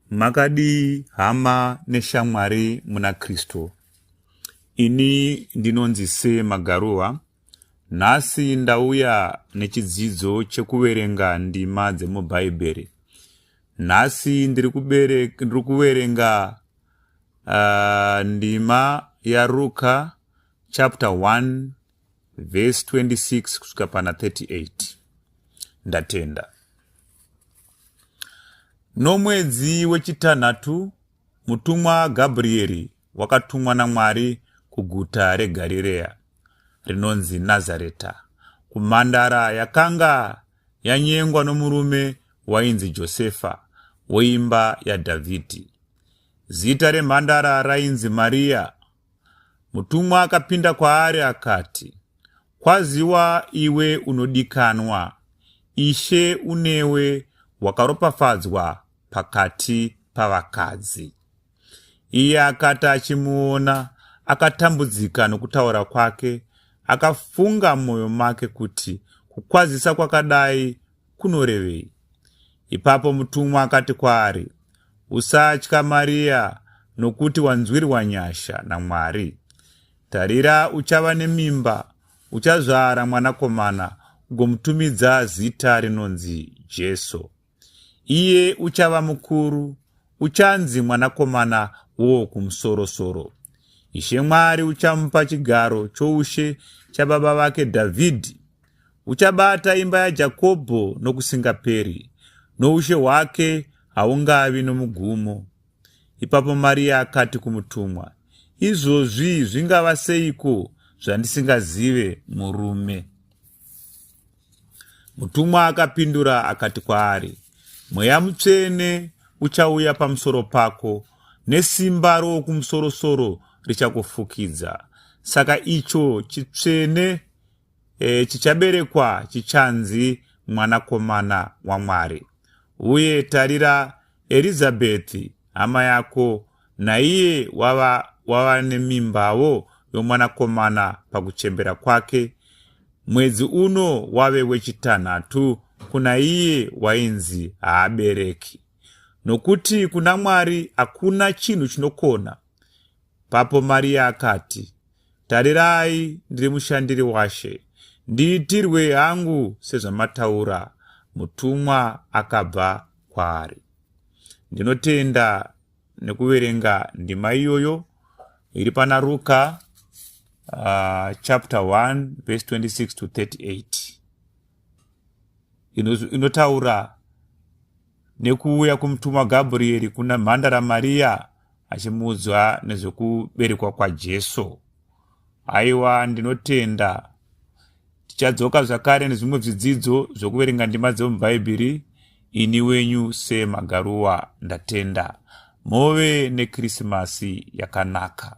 Makadii hama neshamwari muna Kristu? Ini ndinonzi Se Magaruwa. Nhasi ndauya nechidzidzo chekuverenga ndima dzemuBhaibheri. Nhasi ndiri kuverenga ndima yaRuka chapter 1 verse 26 kusvika pana 38. Ndatenda. Nomwedzi wechitanhatu mutumwa Gabrieri wakatumwa naMwari kuguta reGarirea rinonzi Nazareta, kumhandara yakanga yanyengwa nomurume wainzi Josefa weimba yaDhavhidhi. Zita remhandara rainzi Mariya. Mutumwa akapinda kwaari akati, Kwaziwa iwe unodikanwa, Ishe unewe, wakaropafadzwa pakati pavakadzi. Iye akati achimuona, akatambudzika nokutaura kwake, akafunga mumwoyo make kuti kukwazisa kwakadai kunorevei. Ipapo mutumwa akati kwaari, Usatya, Maria, nokuti wanzwirwa nyasha naMwari. Tarira, uchava nemimba, uchazvara mwanakomana, ugomutumidza zita rinonzi Jesu. Iye uchava mukuru, uchanzi Mwanakomana woWokumusorosoro. Ishe Mwari uchamupa chigaro choushe chababa vake Dhavhidhi. Uchabata imba yaJakobho nokusingaperi, noushe hwake haungavi nomugumo. Ipapo Mariya akati kumutumwa, Izvozvi zvingava seiko zvandisingazive murume? Mutumwa akapindura akati kwaari, Mweya Mutsvene uchauya pamusoro pako, nesimba roWokumusorosoro richakufukidza. Saka icho chitsvene e, chichaberekwa chichanzi Mwanakomana waMwari. Uye tarira, Erizabheti hama yako naiye wava, wava nemimbawo yomwanakomana pakuchembera kwake. Mwedzi uno wave wechitanhatu kuna iye wainzi haabereki, nokuti kuna Mwari hakuna chinhu chinokona. Papo Mariya akati, Tarirai, ndiri mushandiri waShe, ndiitirwe hangu sezvamataura. Mutumwa akabva kwaari. Ndinotenda nekuverenga ndima iyoyo iri pana Ruka chapter 1 verse 26 to 38 inotaura nekuuya kumutumwa Gabrieri kuna mhandara Mariya achimuudzwa nezvekuberekwa kwaJesu. Haiwa, ndinotenda. Tichadzoka zvakare nezvimwe zvidzidzo zvokuverenga ndima dzemubhaibheri. Ini wenyu Semagaruwa, ndatenda. Move neKirisimasi yakanaka.